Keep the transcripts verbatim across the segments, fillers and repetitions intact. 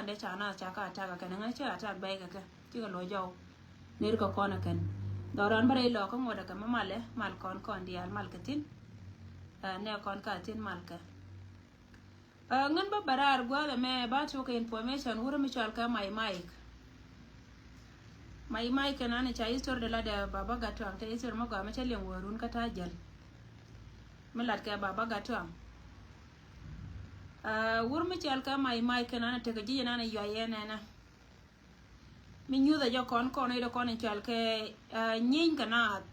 Dee ca na ca ka attack kɛn ŋäc cɛ attack bɛy kɛ kɛ cikɛ luɔc jɔw. Ner kɛ kɔn kɛn dhɔran bä rɛy lɔ kä ŋuɔt kɛ mɛ malɛ mal kɔn kɔn diaal mal kɛ thin. Nɛ kɔn ka thin mal kɛ. Ŋän bä bɛ raar gua̱a̱th ɛmɛ ba tuɔk kɛ information wurɛ mi cɔal kɛ Mai Mike. Mai Mike kɛn an ca history de la dɛ baba gat tuaŋ te history mɛ gɔaa mɛ cɛ liŋ wä run kä ta jäl. Mi lat kɛ baba gat tuaŋ. Wur mi cɔal kɛ Mai Mike kɛn an tekɛ ji̱ yɛn an yuay yɛn ɛnɛ. Mi nyuth a jɔ kɔn kɔn i̱ dee kɔn in cɔal kɛ nyiny kɛ naath.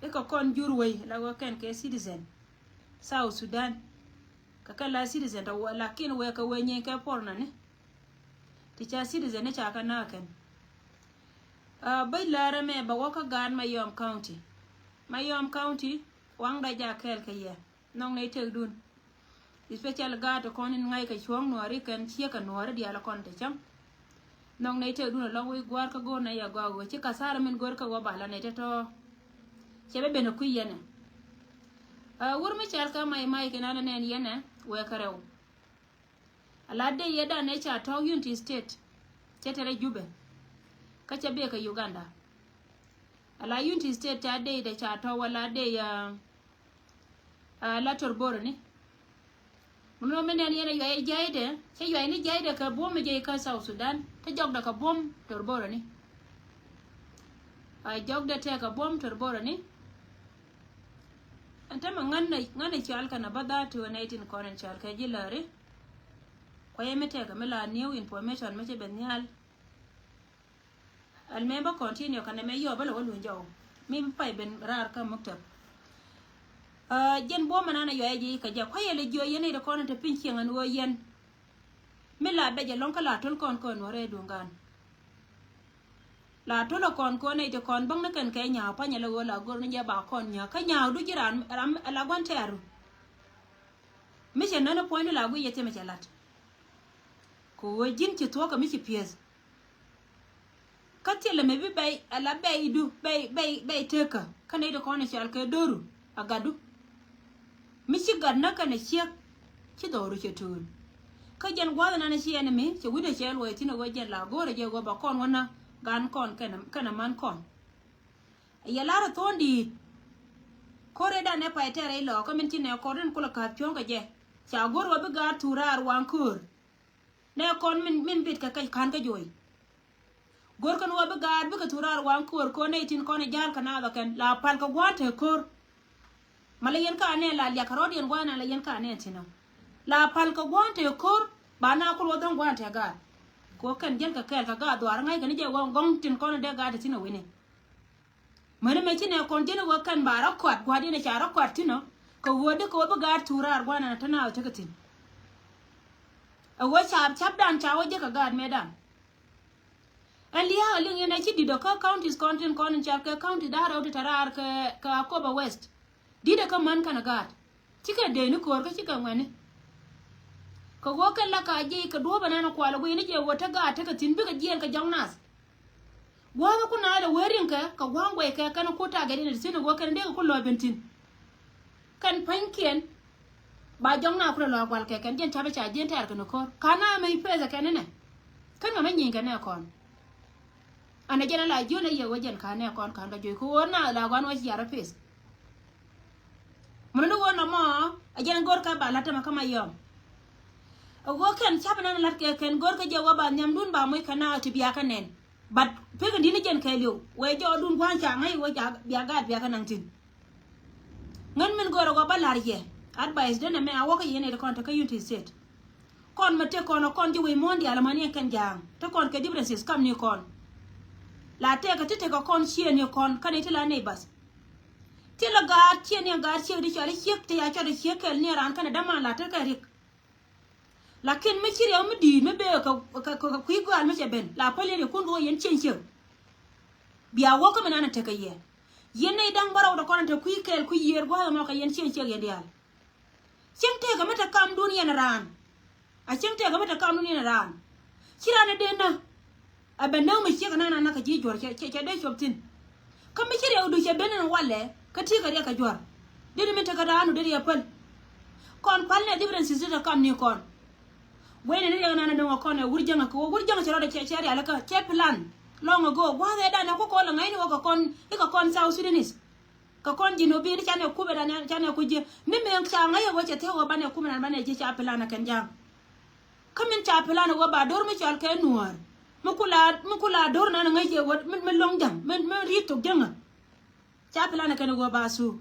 Ikɛ kɔn jur wei la wä kɛn kɛ citizen South Sudan. Kɛ kɛ la citizen tɔ wä lakin wɛ kɛ wä nyiny kɛ por nani. Ti ca citizen ni ca kɛ naa kɛn. Bäc lärä mɛ bɛ wä kä gaat Mayom County. Mayom County waŋda ja kɛɛl kɛ yɛ. Nhɔŋ nɛy tëkdun. Especially gaat ti kɔn in ŋa̱c kɛ cuɔ̱ɔ̱ŋ nuɔ̱ɔ̱ri kɛn ciek kɛ nuɔ̱ɔ̱ri diaal kɔn te cäŋ. Nhɔŋ nɛy tëkdun alɔŋ wi̱i̱ gua̱a̱r kä go̱o̱r nɛy a gɔaa ɣöö ci kathara min go̱o̱r kä ɣöö ba la nɛy tɔ̱tɔ̱. Cɛ bɛ ben a kui̱ yɛn ɛ. Wur mi cɛl kɛ Mai Mike kɛn an nɛn yɛn ɛ wɛɛkä rɛw. Ala dey yɛ dan ɛ ca tɔ̱ Unity State. Cɛ tɛrɛ Jubɛ. Kä cɛ bek kɛ Uganda. Ala Unity State ca dey dɛ ca tɔ̱ wala dey a la Torboro ni. Mun mɛ nɛn yɛn a yuay jaydɛ cɛ yuay ni jaydɛ kɛ buɔm mi jɛ kä South Sudan te jɔkdɛ kɛ buɔm Torboro ni. A jɔkdɛ tɛ kɛ buɔm Torboro ni. Ɛn tämɛ ŋän a cɔal kɛn a bä dha̱a̱t tuɛ nɛy tin kɔn in cɔal kɛ ji̱ läri. Kuayɛ mi tɛkɛ mi la new information mi ci ben nhial. Ɛl mɛ bä continue kɛn ɛmɛ yɔ bä lɛ wä luny jɔw mi bi pay ben raar kä muktab. Jɛn buɔmɛ nan a yuayɛ ji̱ kɛ jɛ kuayɛ lɛ jiɔ yɛn nɛy ti kɔn in te piny cieŋ ɛn ɣöö yɛn. Mi la bɛ jɛ lɔŋ kä la töl kɔn kɔn wä rɛɛ duŋ gan. La tolä kɔn kɔn nɛy ti kɔn bäŋ ni kɛn kɛ nyaaw panyɛ lɛ ɣöö la gör ni jɛ ba kɔn nyaaw kä nyaaw du ji̱ raan ram la gua̱n tɛɛru. Mi cɛ nän puɔ̱ny ni la guiy yɛ thimɛ cɛ lat. Kɛ ɣöö ji̱n ci thuɔ̱kä mi ci pi̱eth. Kä thilɛ mi bi bɛy ala bɛy du bɛy bɛy bɛy tekä kä nɛy ti kɔn cɔal kɛ do̱ru a gatdu. Mi ci gat näk kɛnɛ ciek ci dhɔru cɛ tööl. Kä jɛn gua̱th ɛnan ci ɛn mi cɛ wi̱cdɛ cɛ luɔc thi̱n ɛ ɣöö jɛn la go̱o̱rɛ jɛ ɣöö ba kɔn wä näk gan kɔn kɛnɛ man kɔn. Yɛ lar ɛ thuɔ̱ɔ̱n di̱i̱t. Ko̱r ëëdan ɛ pay tɛɛrɛ ilɔ kä min ci nɛ kɔr in kulɛ ka̱a̱th cuɔ̱ŋ kɛ jɛ. Ca go̱r ɣöö bi gaat thur raar waŋ köör. Nɛ kɔn min min bit kɛ kɛ ka̱n kä jo̱o̱c. Go̱r kɛn ɣöö bi gaat bikɛ thur raar waŋ köör kɔn nɛ itin kɔn ɛ ja̱a̱l kɛ naath ɔ kɛn la pal kɛ gua̱a̱n te ko̱r. Ma la yɛn ka nɛ la liak kɛ rɔ̱diɛn gua̱a̱n la yɛn ka nɛ tinɔ. La pal kɛ gua̱a̱n te ko̱r ba na kul wä dhɔ̱ŋ gua̱a̱n te gaat. Kɛ ɣöö kɛn jiɛn kɛ kɛɛl kɛ gaat dhuaar ŋa̱c kɛn jɛ ɣöö gɔ̱ŋ tin kɔn dee gaat te thin ɛ wi̱ni. Mäni mɛ ci nɛ kɔn ji̱n ɛ ɣöö kɛn ba rɔ kɔat gua̱a̱r diɛn ɛ ca rɔ kɔat tinɔ kɛ ɣöö di kɛ ɣöö bi gaat thur raar gua̱a̱n ɛn te naath ɔ tekɛ thi̱n. Ɛ ɣöö ca capdan ca wä jek kɛ gaat mɛtdan. Ɛn lia̱a̱ ɛ liŋ yɛn ɛ ci di̱t ɔ kä counties kɔn tin kɔn in cal kɛ county da̱a̱ rɛw ti te raar kɛ kɛ Akobo West. Di̱t ɛ kä män kɛn ɛ gaat cikɛ dee ni ko̱o̱r kä cikɛ ŋuɛni. Kɛ ɣöö kɛn la ka jiɛc kɛ duɔ̱ɔ̱p ɛnɛn ɛ kual ɛ guiyni jɛ ɣöö te gaat tekɛ thi̱n bikɛ jiɛɛn kɛ jɔ̱ŋ nath. Gua̱a̱th ɛ kun naath ɛ wee riŋkɛ kɛ gua̱a̱ŋ guɛckɛ kɛn ɛ ku tagɛt in ɛ thi̱n ɛ ɣöö kɛn ɛ dee kɛ ku lɔ̱ɔ̱c ben thi̱n. Kɛn pa̱nykiɛn ba jɔŋ na kulɛ lɔ agual kɛ kɛn jiɛn capɛ ca jiɛn tɛɛr kɛn ko̱r ka̱n na mɛ i̱ peth ɛ kɛn inɛ. Kɛn ŋa mɛ nyieeny kɛn nɛ kɔn. Anɛ jɛn ala jiön ɛ yɛ wee jɛn ka̱n nɛ kɔn ka̱n kɛ juɔc kɛ ɣöö na la guan wä ci yar ɛ peth. Mun ni ɣöö nɔmɔ ɛ jɛn go̱r kɛ ba la̱t tämɛ kä Mayom. Ɛ ɣöö kɛn capɛ nan la̱t kɛ kɛn go̱r kɛ jɛ wä ba nhiamdun ba moc kɛ na ti bia kɛ nɛn. But pek in di̱t ni jɛn kɛɛliw wee jɔɔdun gua̱a̱n ca ŋäc wee bia gaat bia kɛ naŋ thi̱n. Ŋän min gör ɛ gɔaa bä la̱r yɛ advice den ɛmɛ a wäkä yɛn ɛ ti kɔn te kä Unity State. Kɔn mɛ tëk kɔn ɛ kɔn ji̱ wec muɔ̱ɔ̱n diaal ɛmɛ ni ɛn kɛn ja̱a̱ŋ te kɔn kɛ differences kam ni kɔn. La tëëkɛ ti tëkɛ kɔn ciëë ni kɔn kä ni ti la neighbors. Thilɛ gaat ciëë ni ɛ gaat ciek ti cɔal i̱ ciek ti ya cɔt i̱ ciek kɛl ni ɛ raan kɛn ɛ däman la tekɛ rik. Lakin mi ci riɛw mi di̱i̱t mi bee kɛ, kɛ, kɛ, kɛ kui̱ gɔaal mi cɛ ben la päl yɛn yɛ kun kɛ ɣöö yɛn cieŋ ciek. Bia wä kä mi nan ɛ tekɛ yɛ. Yɛn nɛy da̱ŋ bärɔw tɔ kɔn ɛ te kui̱ kɛɛl kui̱ yiëër gua̱a̱th ɛmɔ kɛ yɛn cieŋ ciek yɛn diaal. Cieŋ tëëkɛ mi te kamdun yɛn raan. A cieŋ tëëkɛ mi te kamdun yɛn raan. Ci raan ɛ dee nä. A bɛ näk mi ciek ɛ nan an näk kɛ ji̱ juɔ̱r cɛ, cɛ, cɛ dee cuɔp thi̱n. Kä mi ci riɛkdu cɛ ben ɛn walɛ kä ti̱i̱ kɛ riɛk kɛ juɔ̱r. Dee ni min tekɛ raanu dee riɛk päl. Kɔn pal nɛ differences ti te kam ni kɔn. Wen ni riɛk nan dɔŋ a kɔn ɛ wur jäŋä kɛ wä wur jäŋä cɛ rɔɔdɛ cɛ rialikä cɛ plan. Long ago gua̱a̱th ɛ danɛ ku kɔn lɛ ŋa̱cni wä kɛ kɔn i̱ kɛ kɔn South Sudanese. Kɛ kɔn Jinubin canɛ kup ɛ danɛ canɛ ku ji̱ ni mëë ca ŋa̱c ɛ wä cɛ thiek wä banɛ kup ɛ nan banɛ ji̱ ca plan ɛ kɛn ja̱a̱ŋ. Kä min ca plan ɛ wä ba do̱r mi cɔal kɛ Nuäär mi kula mi kula do̱r nan ŋäc ɛ wä mi loŋ ja̱ŋ mi ri̱t thok jäŋä. Ca plan ɛ kɛn ɛ wä ba thuk.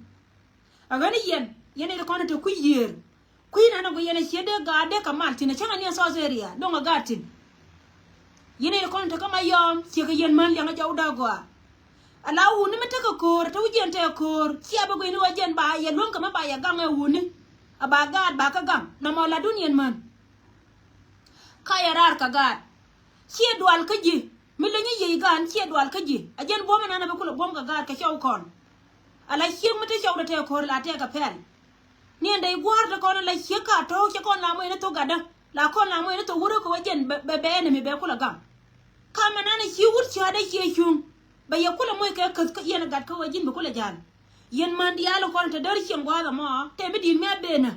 A ɣän i̱ yɛn yɛn i̱ kɔn ɛ te kui̱ yiëër. Kui̱ nan ɛ guic yɛn ɛ ciɛ dee gaat dee kɛ mal thi̱n ɛ cäŋ ɛ ni ɛ South area do̱ŋ ɛ gaat thi̱n. Yɛn i̱ kɔn ɛ te kä Mayɔm ciɛ kɛ yɛn män liɛŋ ɛ jɔw da̱k gɔaa. Ala wuni mi tekɛ ko̱o̱r ɛ te wi̱c yɛn tekɛ ko̱o̱r cia bi guic ni wä jɛn ba yɛ luäŋ kɛ mi ba yɛ gaŋ ɛ wuni. A ba gaat ba kä gaŋ nɔmɔ latdun yɛn män. Ka yɛ raar kɛ gaat. Ciɛ dual kä ji̱ mi leny i̱ yiëë i̱ gaan ciɛ dual kä ji̱ a jɛn buɔ̱m inan a bi kulɛ buɔ̱m kɛ gaat kɛ cɔw kɔn. Ala ciek mi te cɔw te tɛɛ ko̱r la tɛɛ kɛ pɛl. Ni ɛn dee i̱ gua̱a̱r te kɔn ala ciek ka tɔ̱ɔ̱k cɛ kɔn la moc ni thok gatdä la kɔn la moc ni thok wurä kɛ wä jɛn bɛ bɛ ɛn mi bɛ kulɛ gam. Kam inan a ci wut cia̱a̱dä ciɛ cuŋ bɛ yɛ kulɛ moc kɛ käth kä yɛn gat kä wä ji̱n bi kulɛ ja̱l. Yɛn män diaal kɔn te däär cieŋ gua̱a̱th ɛmɔ te mi di̱i̱t mi a benä.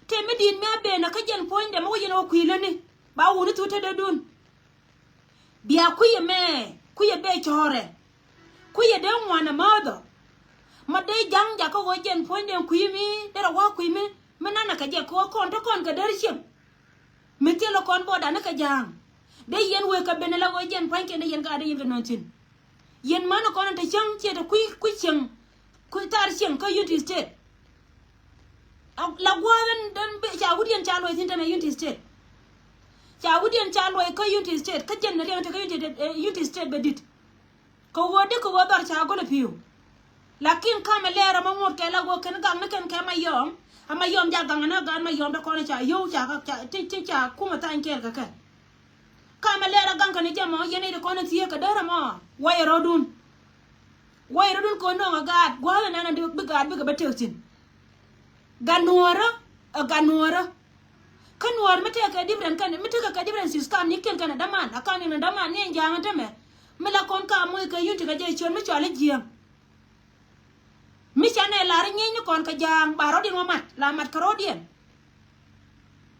Te mi di̱i̱t mi a benä kä jɛn puɔ̱nydɛ mi wä yɛn wä kui̱ lätni ba wuni thuk te dädun. Bia kui̱ ɛmɛ kui̱ ɛ bee cɔɔrɛ. Kui̱ ɛ dee ŋuan ɛ määthɔ. Ma dee ja̱ŋ jakä ɣöö jɛn puɔ̱nydɛ kui̱ mi derɛ wa̱a̱ kui̱ mi mi nanɛ kɛ jɛ kɛ ɣöö kɔn te kɔn kɛ däär cieŋ. Mi thilɛ kɔn bɔɔdan ni kɛ ja̱a̱ŋ dee yɛn wëë kɛ ben ala ɣöö jɛn pa̱nykiɛn dee yɛn gaat dee yɛn kɛ nööŋ thi̱n. Yɛn män kɔn te cäŋ ciɛ te kui̱ kui̱ cieŋ kui̱ thar cieŋ kä Unity State. La gua̱a̱th ɛn ca wut yɛn ca luɔc thi̱n tämɛ Unity State. Ca wut yɛn ca luɔc kä Unity State kä jɛn riɛŋ te kä Unity State bɛ di̱t. Kɛ ɣöö di kɛ ɣöö dhɔr ca go̱l ɛ pi̱w. Lakin kamɛ lɛɛr ɛmɛ ŋot kɛ la ɣöö kɛn gaŋ ni kɛn kɛ Mayɔm. Ɛ Mayɔm ja gaŋ ɛn ɛ gaat Mayɔm te kɔn ca yio̱w ca ti ti ca kumɛ thany kɛɛl kɛ kɛ. Kamɛ lɛɛr ɛ gaŋ kɛn jɛ mɔ yɛn i̱ ti kɔn ɛ thieek kɛ däär ɛmɔ. Wä yɛ rɔ̱dun. Wä yɛ rɔ̱dun kɔn nɔŋ ɛ gaat gua̱a̱th ɛn ɛn bi gaat bikɛ bä tëk thi̱n. Gat nuɔ̱ɔ̱rä ɛ gat nuɔ̱ɔ̱rä. Kä nuɔ̱ɔ̱r mi tekɛ different kɛn mi tekɛ kɛ different system ni kiɛn kɛn ɛ däman a kan in ɛ däman ni ɛn ja̱a̱ŋ ɛn tämɛ. Mi la kɔn ka moc kɛ yun ti kɛ jɛ ciöt mi cɔal i̱ jiääŋ. Mi ca nɛ lar inyieeny ni kɔn kɛ ja̱a̱ŋ ba rɔ̱diɛn wä mat la mat kɛ rɔ̱diɛn.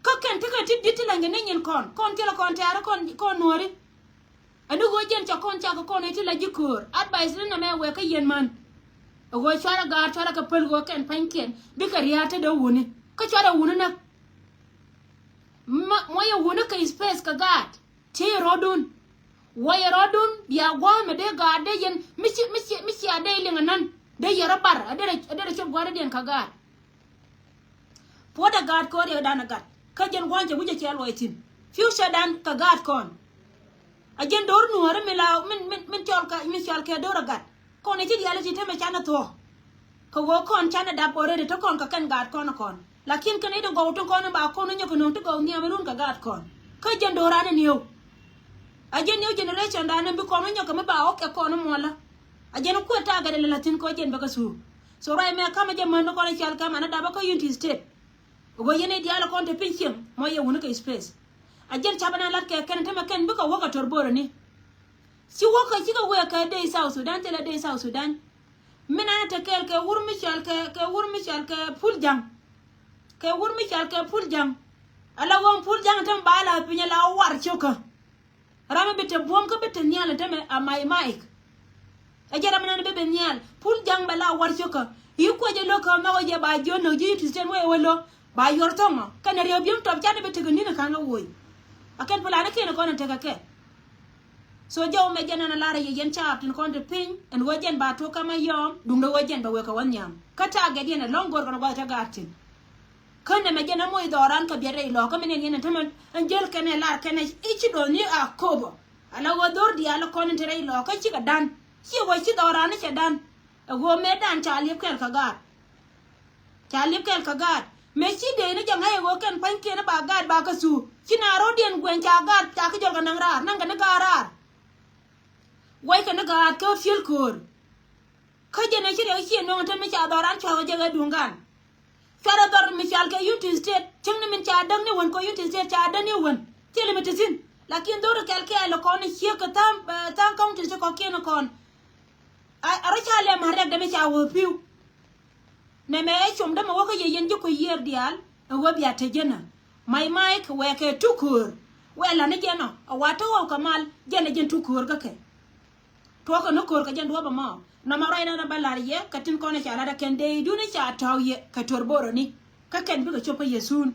Kä kɛn tekɛ ti di̱t ti la̱ny kɛ ni nyin kɔn kɔn thilɛ kɔn tɛ̈rä kɔn kɔn nuɔ̱ɔ̱ri. Ɛn ni ɣöö jɛn ca kɔn cakɛ kɔn i̱ ti la ji̱ köör advice ni nɛmɛ wɛɛkä yɛn män. Ɛ ɣöö cuarɛ gaat cuarɛ kɛ päl ɣöö kɛn pa̱nykiɛn bikɛ ria̱a̱t te dee wuni kä cuarɛ wuni näk. Muɔyɛ wuni kɛ space kɛ gaat. Tiey rɔ̱dun. Wuɔyɛ rɔ̱dun bia gua̱a̱th mɛ dee gaat dee yɛn mi ci mi ci mi cia dee liŋ anan dee yɛ rɔ bar a derɛ a derɛ cop gua̱a̱th dee diɛn kä gaat. Puɔ̱t ɛ gaat kɔn riɛkdan ɛ gat kä jɛn gua̱a̱th cɛ wi̱c ɛ cia luɔc thi̱n. Future dan kä gaat kɔn. A jɛn do̱r nuɔ̱ɔ̱ri mi la min min min cɔl kɛ mi cɔl kɛ do̱r ɛ gat. Kɔn ɛ ci diaal ɛ ti temɛ canɛ thuɔ̱k. Kɛ ɣöö kɔn canɛ dap already te kɔn kɛ kɛn gaat kɔn kɔn. Lakin kɛn i̱ ti gɔw tin kɔn in ba kɔn in nyɔk kɛ nöŋ ti gɔw nhiam in run kɛ gaat kɔn. Kä jɛn do̱ran in niw. A jɛn new generation dan in bi kɔn in nyɔk kɛ mi ba ɣɔk kɛ kɔn in muɔlä. A jɛn in kuɛ tagɛt in lɛ la̱thi̱n kɔ jɛn bɛ kɛ thuuk. So ruac mɛ kamɛ jɛ män in kɔn in cal kamɛ in dap kä Unity State. Ɣöö yɛn i̱ diaal in kɔn te piny cieŋ mɔ yɛ wuni kɛ space. A jɛn cap in a lat kɛ kɛn in te mɛ kɛn bikɛ wäk a tɔr bo̱o̱rä ni. Ci wäk kɛ cikɛ wëë kɛ dee South Sudan thilɛ dee South Sudan. Min an te kɛɛl kɛ wur mi cɔal kɛ kɛ wur mi cɔal kɛ Pul Jaŋ. Kɛ wur mi cɔal kɛ Pul Jaŋ. Ala ɣöö Pul Jaŋ te mi ba la piny ala war cio̱kä. Ram mi bi te buɔ̱m kä bi te nhial te mi a may maik. Ɛ jɛ ram nan bi bi nhial Pul Jaŋ bɛ la war cio̱kä. I̱ kuɛ jɛ lo̱k kä mɛ wä jɛ ba jiön nä ji̱ ti cɛn wee wä lo̱k ba yuɔr thɔŋɔ kɛn riɛw bi̱em tɔp cat bi tekɛ ni̱n ka̱n kä woc. A kɛn plan kiɛn kɔn in tekɛ kɛ. So jɔw mɛ jɛn ɛn a lar a yɛ yɛn caap tin kɔn ti piny ɛn ɣöö jɛn ba tuɔk kä Mayɔm duundɛ ɣöö jɛn bɛ wek kɛ wä nhiam kä ta̱a̱ gɛt yɛn ɛlɔ̱ŋ go̱r kɛn gua̱th te gaat tin. Kä nɛmɛ jɛn ɛ moc dhɔran kɛ biɛt rɛy lɔ̱ɔ̱k kä min yɛn yɛn ɛn tämɛ ɛn jäl kɛn ɛ lar kɛn ɛ i̱ ci duɔth ni a ko̱bä. Ala ɣöö dho̱r diaal kɔn in te rɛy lɔ̱ɔ̱k kä cikɛ dan ci ɣöö ci dhɔran ni cɛ dan. Ɛ ɣöö mëë dan ca liep kɛl kɛ gaat. Ca liep kɛl kɛ gaat mëë ci dee ni jɛ ŋa̱c ɛ ɣöö kɛn pa̱nykiɛn ba gaat ba kä thuu ci na ro̱diɛn guɛny ca gaat ca kä jɔl kɛ naŋ raar naŋ kɛ ni gaat raar. Guɛckɛ ni gaat kä fiel köör. Kä jɛn ɛ ci riɛk ciɛ nöŋ te mi ca dhɔran cua̱k ɛ jɛ kɛ duŋ gan. Cuarɛ dhɔr mi cal kɛ Unity State cieŋni min ca däk ni wän kɔ Unity State ca däk ni wän. Thilɛ mi ti thi̱n lakin dhori kɛl kɛɛl kɔn i̱ ciek kɛ tha̱a̱ŋ tha̱a̱ŋ county ti kɔ̱kiɛn kɔn. A rɔ ca lɛm a riɛk dämi ca wä pi̱w. Nɛmɛ ɛ com dämɛ wä kä yɛ yɛn ji̱ kui̱ yiër diaal ɛ wä bia te jänä. May may kɛ wɛɛkɛ tuköör. Wɛɛ la̱t ni jɛn ɔ a wa tɔ̱ ɣɔw kɛ mal jɛn ɛ jɛn tuköör kä kɛ. Tuɔɔkɛ ni köör kɛ jɛn duɔ̱ɔ̱p ɛmɔ. Nɔmɔ ruac nɛn ɛ bä la̱r yɛ kɛ tin kɔn ɛ ca la̱t ɛ kɛn dee idun ɛ ca tɔ̱ɔ̱k yɛ kɛ tuɔr boroni. Kä kɛn bikɛ cop kä yɛ thuun.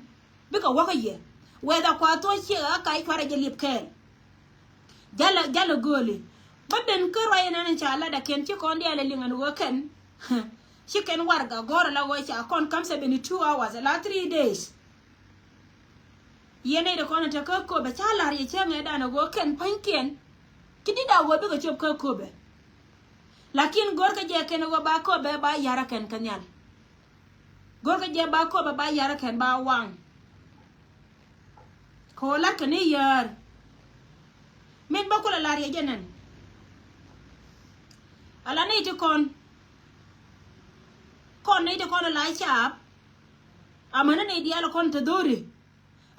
Bikɛ wäkä yɛ. Wɛɛth a kua thuɔ̱c ciek ɛ ɣä kac cuarɛ jɛ liep kɛɛl. Jalɛ jalɛ gööli. Bä ben kä ruac nɛn ɛ ca la̱t ɛ kɛn ci kɔn diaal ɛ liŋ ɛn ɣöö kɛn. Ci kɛn warɛgak gɔ̱rä la ɣöö ca kɔn ka̱m seventy two hours la three days. Yɛn nɛy ti kɔn in te kä Köpɛ ca la̱r yɛ cäŋ ɛ danɛ ɣöö kɛn pa̱nykiɛn. Ci di̱t a ɣöö bikɛ cop kä Köpɛ. Lakin go̱rkɛ jɛ kɛn ɣöö ba Köpɛ ba ya̱rä kɛn kä nhial. Go̱rkɛ jɛ ba Köpɛ ba ya̱rä kɛn ba waŋ. Kɛ ɣöö la̱rkɛ ni yäär. Min bä kulɛ la̱r yɛ jɛ nɛn. Ala nɛy ti kɔn. Kɔn nɛy ti kɔn la caap. Amäni nɛy diaal kɔn te dho̱ri.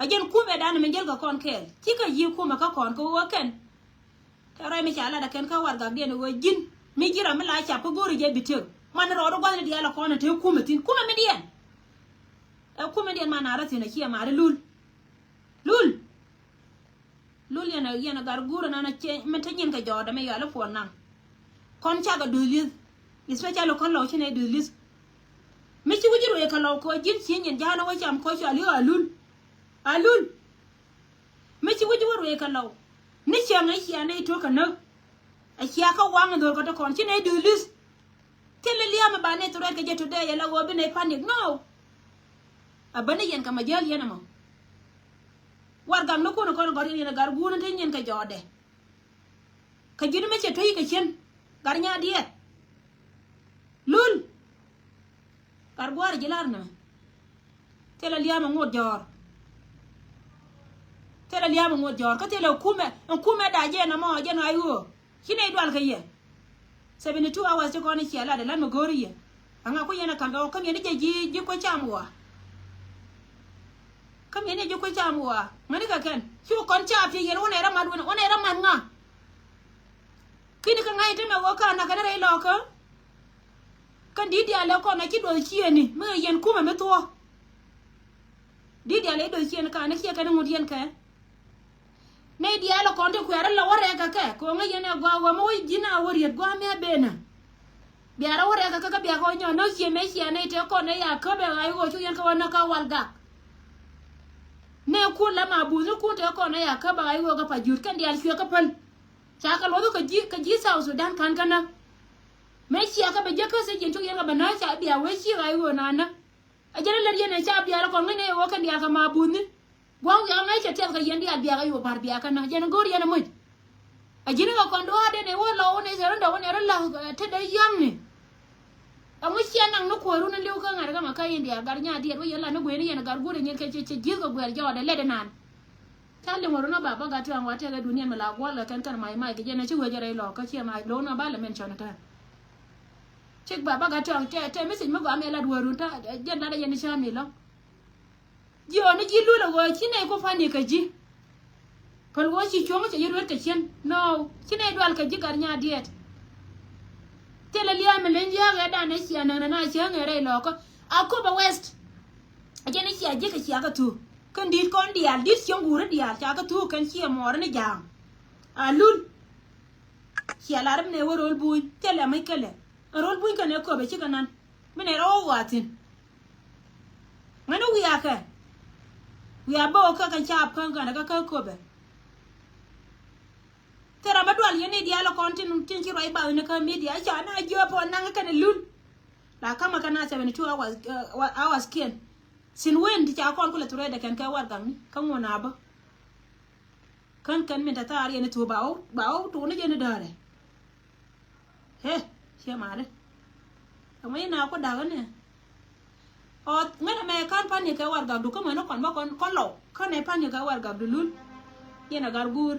A jɛn kumɛ danɛ mi jäl kɛ kɔn kɛɛl cikɛ yi̱ kumɛ kä kɔn kɛ ɣöö kɛn. Tɛ rɔy mi ca lat a kɛn kä warɛgakdiɛn ɣöö ji̱n mi ji̱ ram mi la cap kä go̱o̱ri jɛ bi tiek. Man rɔɔdä gua̱thni diaal a kɔn a te kumɛ thi̱n kumɛ mi diɛn. Ɛ kumɛ diɛn man a rɔ thi̱n a ciɛ maari lul. Lul. Lul yɛn a yɛn a gar guur a nan a ciɛ mi te nyin kɛ jɔɔdɛ mi yɔal i̱ puɔn naŋ. Kɔn cakɛ duth li̱th. Especially kɔn lɔw ci nɛ duth li̱th. Mi ci wi̱c ruëë kɛ lɔw kɛ ɣöö ji̱n ci nyin ja̱a̱n a wä cam kɔc cɔal i̱ a lul. A lul. Mi ci wi̱c wä ruëë kɛ lɔw ni cäŋ a cia nɛy to̱k kɛ näk. A cia kä waŋ in dho̱r kɛ te kɔn ci nɛy duth li̱th. Thilɛ lia̱a̱mɛ ba nɛy threat kɛ jɛ today yɛ la ɣöö bi nɛy panic no. A bäni yɛn kɛ ma jäl yɛn ɛmɔ. Warɛgaknikun kɔn gɔ̱r yɛn yɛn a gar guun in te nyin kɛ jɔɔdɛ. Kä ji̱n mi cɛ to̱c kɛ cien gar nyaat diɛɛt. Lul. Gar gua̱a̱r ji̱ la̱r nɛmɛ. Thilɛ lia̱a̱mɛ ŋot jɔ̱ɔ̱r. Thilɛ lia̱a̱mɛ ŋot jɔ̱ɔ̱r kä thilɛ kumɛ ɛn kumɛ da̱c jɛ nɔmɔ jɛ nɔac ɣöö ci nɛy dual kɛ yɛ. Seventy two hours ci kɔn i̱ ciɛ lat ɛ lat mi go̱o̱ri yɛ. Aŋa ku yɛn ɛ ka̱n kɛ ɣöö kä miɛn i̱ jɛ ji̱ ji̱ kuec cam ɣɔaa. Kä miɛn i̱ ji̱ kuec cam ɣɔaa ŋäni kɛ kɛn ci kɔn ca pi̱ yɛn wä nɛy rɔ mat wä nɛy rɔ mat ŋa. Ki̱ni kä ŋa̱c i̱ temɛ ɣöö ka̱n nakä ni rɛy lɔɔkä. Kɛn di̱t diaal ɛ kɔn ɛ ci duɔth ciëëni mi ɣä yɛn kumɛ mi thuɔ̱ɔ̱. Di̱t diaal ɛ ci duɔth ciëëni ka̱n ɛ ciɛ kɛn i̱ ŋut yɛn kɛ. Nɛy diaal ɛ kɔn ti kuɛ̈r ilɛ wä rɛɛk kɛ kɛ kɛ ɣöö ŋäc yɛn ɛ gɔaa ɣöö mi wä ji̱n a wä riet gua̱a̱m mi a ben ɛ. Bia rɔ wä rɛɛk kɛ kɛ kä bia kɛ wä nyɔk näk ciëë mëë cia nɛy tëë kɔn ɛ ya käp ɛ ɣa̱c ɣöö cu yɛn kɛ wä näk kä wal gak. Nɛɛkun la ma buthnikun tëë kɔn ɛ ya käp ɛ ɣa̱c ɣöö kɛ pa jut kɛn diaal cuɛ kä päl. Ca kɛ luɔth kɛ ji̱ kɛ ji̱ South Sudan ka̱n kä näk. Mëë cia kɛ bɛ jek kä thiec yɛn cuk yɛn kɛ bɛ näk ca bia wee ci ɣa̱c ɣöö na näk. A jɛn a lät yɛn ɛ ca bia rɔ kɔn ŋäc nɛy ɛ ɣöö kɛn diaal kɛ ma buthni. Gua̱a̱k wiak ŋäc cɛ tiɛth kɛ yɛn diaal biak a yo̱o̱ ba̱r biak kä näk jɛn go̱o̱r yɛn a muc. A ji̱n kɛ kɔn duaar den ɛ wä lɔ wä nɛy cɛ run dɛ wä nɛy run la̱k ɛ tetdɛ ya̱ŋni. Ɛŋu ciɛ naŋ ni kuäärun in li̱w kä ŋa̱t kä ma kä India gar nyaat diɛt wä yɛn lat ni guëëni yɛn gar guur ɛ nyin kɛ cɛ ji̱th kɛ guɛɛr jɔɔdɛ lɛt inan. Ca liŋ wä run a baba gat tuaŋ wa tɛkɛ duniɛn mi la gua̱l kɛ kɛn kɛn may may kɛ jɛn ɛ ci wee jɛ rɛy lɔɔk kä ciɛ may lo̱w na ba lɛ mɛn cɔn ɛ tɛn. Cik baba gat tuaŋ tɛ tɛ message mi gɔaa mi lat wä run ta jɛn lat ɛ yɛn i̱ cä mi lɔ̱ŋ. Jiɔni ji̱ lul ɛ ɣöö ci nɛy ku pa̱ni kɛ ji̱. Päl ɣöö ci cuɔ̱ŋ cɛ ji̱ ruet kɛ cien. No, ci nɛy dual kɛ ji̱ gat nyaat diɛɛt. Thilɛ lia̱a̱ mi leny lia̱a̱ ɣɛɛdan ɛ cia näk nɛn a cäŋ ɛ rɛy lɔɔkä. A Köpɛ West. A jɛn i̱ cia ji̱ kɛ cia kɛ thuuk. Kɛn di̱t kɔn diaal, di̱t cieŋ guuri diaal, ca kɛ thuuk kɛn ciɛ muɔɔri ni ja̱a̱ŋ. A lul. Cia lar mi nɛ wä ro̱l buny, thilɛ mi kɛlɛ. Ɛ ro̱l buny kɛn ɛ Köpɛ cikɛ nan. Mi nɛ rɔ wä ɣɔaa thi̱n. Ŋäni wiakɛ. Wiak bä wä kä kɛ caap kä Uganda kä kä Köpɛ. Thil ram bä dual yɛn ni diaal kɔn tin tin ci ruac bath ni kä media ca na jiöp ɔ naŋ kɛn lul. La kamä kɛn na seventy two hours, uh, hours kiɛn. Sin wen ti ca kɔn kulɛ threat kɛn kɛ warɛgakni kä ŋuɔ̱n a bä. Kän kɛn min te thaar yɛn i̱ thuɔ̱k ba wä ba wä tuuni jɛn i̱ däärɛ. He, ciɛ maari. Kɛ mɛ inɛ ku da̱k inɛ. Ɔ ŋätɛ mɛ ka̱n pa̱n ni kɛ warɛgakdu kä mɛ ni kɔn bä kɔn kɔn lɔw kä nɛ pa̱n ni kɛ warɛgakdu lul. Yɛn a gar guur.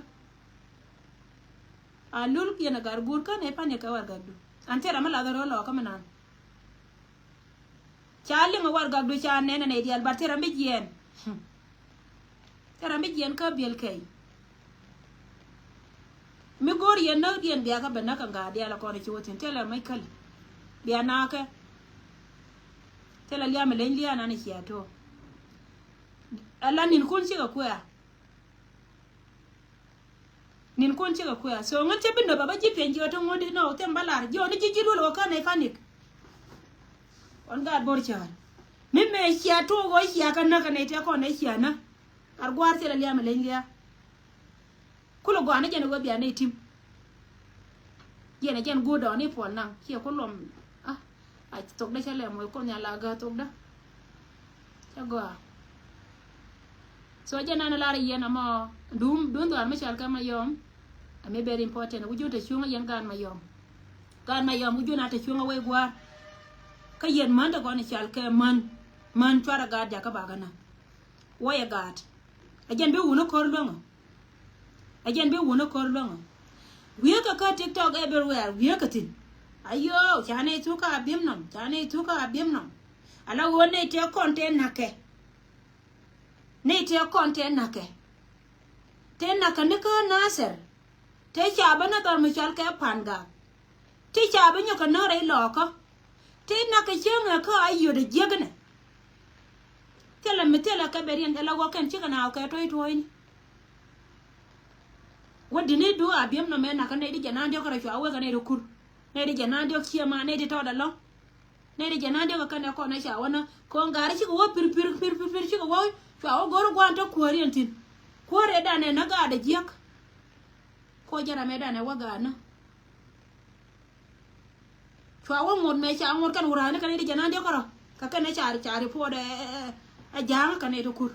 A lul yɛn a gar guur kä nɛ pa̱n ni kɛ warɛgakdu. An thil ram mi lath rɔ lɔ kä mi nan. Ca liŋ a warɛgakdu ca nɛn a nɛy diaal bat thil ram bi jiɛɛn. Thil ram bi jiɛɛn kä biɛl kɛy. Mi go̱o̱r yɛn näk diɛn bia kä bɛ näk kɛ ŋa̱a̱ diaal a kɔn a ci wä thi̱n thilɛ mec käl. Bia na̱a̱kɛ. Thilɛ liam a leny lia̱a̱ nan a cia to̱o̱. Ala ninkun cikɛ kuɛɛr. Ninkun cikɛ kuɛɛr. So ŋän cä bi nöp a bä ji̱ piɛny jiɛ ti ŋuɔ̱t inɔ thim bä lar jiɔ ni ji̱ ji̱ duel wä kä nɛy panik. Kɔn gaat bo̱r cäär mi mëë cia tuɔɔk ɣöö cia kä näk kä nɛy tëë kɔn nɛy cia näk. Ar gua̱a̱r thilɛ liam ɛ leny lia̱a̱. Kulɛ gɔaa ni jɛn ɛ wee bia nɛy tim. Jɛn ɛ jɛn guur dɔɔni puɔl naŋ ciɛ ku luɔm. A a thokdä cä lɛ moc kuɔth nhial la gää thokdä. Cä gɔaa. So jɛn nan lar yɛn amɔ duun duun dhɔaar mi cal kɛ Mayɔm. Ɛ mi very important wi̱c jun te cuŋä yɛn gaan Mayɔm. Gaan Mayɔm wi̱c jun a te cuŋä wei gua̱a̱r. Kä yɛn män te gɔn i̱ cal kɛ män män cuarɛ gaat jakä bakä na. Wä yɛ gaat. Ɛ jɛn bi wun ɛ ko̱r luäŋä. Ɛ jɛn bi wun ɛ ko̱r luäŋä. Wiee kɛ kä TikTok everywhere wiee kɛ thi̱n. Ayoo ca nɛy thuk kä Abiemnom ca nɛy thuk kä Abiemnom. Ala ɣöö nɛy tëë kɔn tëë na̱kɛ. Nɛy tëë kɔn tëë na̱kɛ. Tëë na̱kɛ ni kä Nathɛr. Tëë ca bä ni dhɔr mi cɔal kɛ Pa̱a̱n Gak. Ti ca bi nyɔk kɛ näk rɛy lɔɔkä. Ti nak kɛ cieŋ ɛ kä a yio̱t ɛ jiäknɛ. Thilɛ mi thilɛ kɛ bɛ riɛn ɛ la wä kɛn cikɛ naaw kɛ tuɔ̱c tuɔ̱cni. Wä di̱t ni duɔ̱ɔ̱k Abiemnom ɛ nak kä nɛy di jɛ naan diɔ̱k kärɛ cua wek kɛ nɛy di kur. Nɛy di jɛ naan diɔ̱k ciɛ ma nɛy di tɔɔt ɛlɔ̱ŋ. Nɛy di jɛ naan diɔ̱k kɛ kɛn ɛ kɔn ɛ ca wä nä ko̱o̱ŋ gaari cikɛ wä pir pir pir pir pir cikɛ wä cua wä go̱r gua̱a̱n te kuäär yɛn thi̱n. Kuäär ɛ danɛ nä gaatdɛ jiäk. Kuɔ jɛ ram ɛ danɛ wä gaatnä. Cua wä ŋot mɛ ca ŋot kɛn wurani kɛn i̱ di jɛ nan diɔk kärɔ. Kä kɛn ɛ ca ca report ɛ ɛ ɛ ja̱a̱ŋ kɛn i̱ di kur.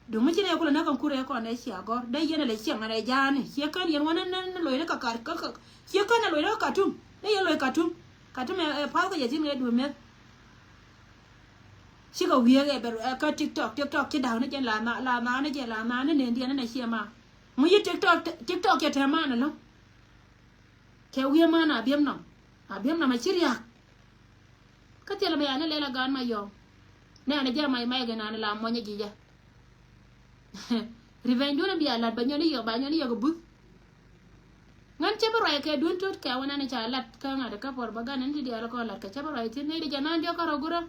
Duŋ mi ci nɛ kulɛ nä kɛn kur ɛ kɔn ɛ cia gɔr dee yɛn ɛ lɛ ciɛŋ ɛ ja̱a̱ni ciɛ kän yɛn wä ni ni loc ni kɛ kat kä kä ciɛ kän ɛ loc ni kɛ Katum ni yɛn loc Katum. Katum ɛ ɛ path kä jɛ thi̱n kɛ duŋ meth. Cikɛ wiee ɛ bɛ ɛ kä TikTok TikTok ci da̱k ni jɛn la na la na ni jɛ la na ni nɛn diɛn ni nɛ ciɛ ma. Ŋu yi TikTok TikTok cɛ tɛm man ɛlɔ. Kɛ wi̱i̱ män Abiemnom. Abiemnom a ci ria̱k. Kä thilɛ bɛ yani lɛl a gaan Mayɔm. Nɛ ani jɛ may may gɛ nani la muɔnyɛ ji̱ jɛ. Revenge dun a bia lat ba nyɔni yɔ ba nyɔni yɔ kɛ buth. Ŋän cɛ bi ruac kɛ dun tut kɛ wä nani ca lat kä ŋa̱t kä puɔr ba gan ni ti diaal kɔ lat kɛ cɛ bi ruac thin ni di jɛ nan diɔk kä rɔ gurä.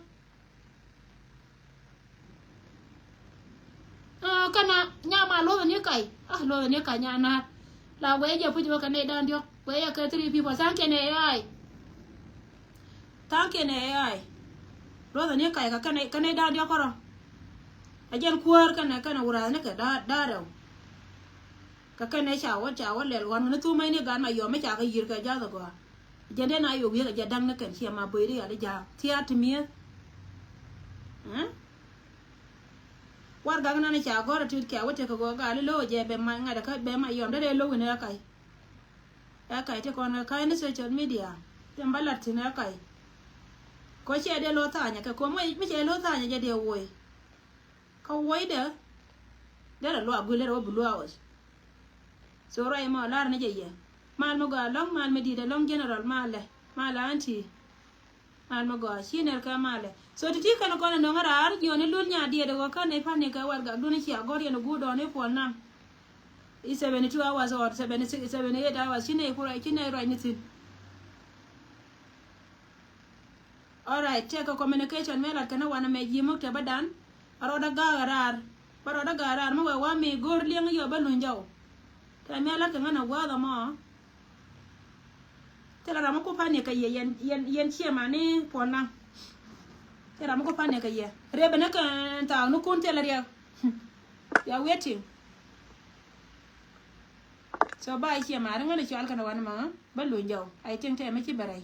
Aa, kɛnɛ nyama luɔthɛ ni kac. Ah, luɔthɛ ni kac nya naat. La wee jɛ puc bä kɛ nɛy dan diɔk. Wee yɛ kɛ three people. Thank you nɛ A I. Thank you nɛ A I. Luɔthɛ ni kac kɛ kɛnɛ kɛ nɛy dan diɔk kärɔ. A jɛn kuäär kɛnɛ kɛnɛ wurath ni kɛ da da rɛw. Kɛ kɛnɛ ca wä ca wä lɛl wan wä ni thumɛ ni gan Mayɔm mi ca kɛ yir kɛ jath agɔa. Jɛn den a yo̱k wi̱i̱ kɛ jɛ da̱ŋ ni kɛn ciɛ ma böi ri yal i̱ ja̱a̱k thia̱a̱t ti mi̱eth. Ɛ? Warɛgak nan ca gɔ̱r a tit kɛ a wä tekɛ gɔɔ gal i̱ lo̱w jɛ bɛ ma ŋa̱t ɛ kä bɛ Mayɔm dee dee lo̱w in ɛ ka̱c. Ɛ ka̱c ti kɔn ɛ ka̱c ni social media. Tin bä lat thi̱n ɛ ka̱c. Kɔ cɛ dee lo̱ tha̱a̱nyɛ kɛ kɔ mi cɛ lo̱ tha̱a̱nyɛ jɛ dee woc. Kä wuɔcdɛ derɛ luaak gui̱l derɛ wä bi luaak ɣɔc. So ruac mɔ lar ni jɛ yɛ mal mi gɔaa lɔ̱ŋ mal mi di̱i̱t ɛlɔ̱ŋ general malɛ malɛ aunty. Mal mi gɔaa ci nɛr kɛ malɛ. So ti ti kɛn kɔn ɛ nöŋ raar jiɔni lul nya diɛt ɛ wä kä ni pani kɛ warɛgak duni cia gɔ̱r yɛn ɛ guur dɔɔni puɔl nam. I seventy two hours or seventy six, seventy eight hours ci nɛy ku ruac ci nɛy ruac ni thi̱n. Alright, tëëkɛ communication mëë lat kɛn wanɛ mɛ ji̱ muk tɛ bä dan. A rɔɔdä ga̱a̱k a raar bä rɔɔdä ga̱a̱k a raar mi wɛ wa mi go̱o̱r liɛŋ yɔ bä luny jɔw. Tɛ mëë lat kɛ ŋän a gua̱a̱th ɛmɔ. Thilɛ ram mi ku pa̱n yɛ kɛ yɛ yɛn yɛn yɛn ciɛ mani puɔl naŋ. Thilɛ ram mi ku pa̱n yɛ kɛ yɛ rep ni kɛn thaak ni kun thilɛ riɛk. We are waiting. So ba i̱ ciɛ mari ŋän i̱ cɔal kɛn wanɛ ma bä luny jɔw. I think tɛ mi ci bɛ rɛy.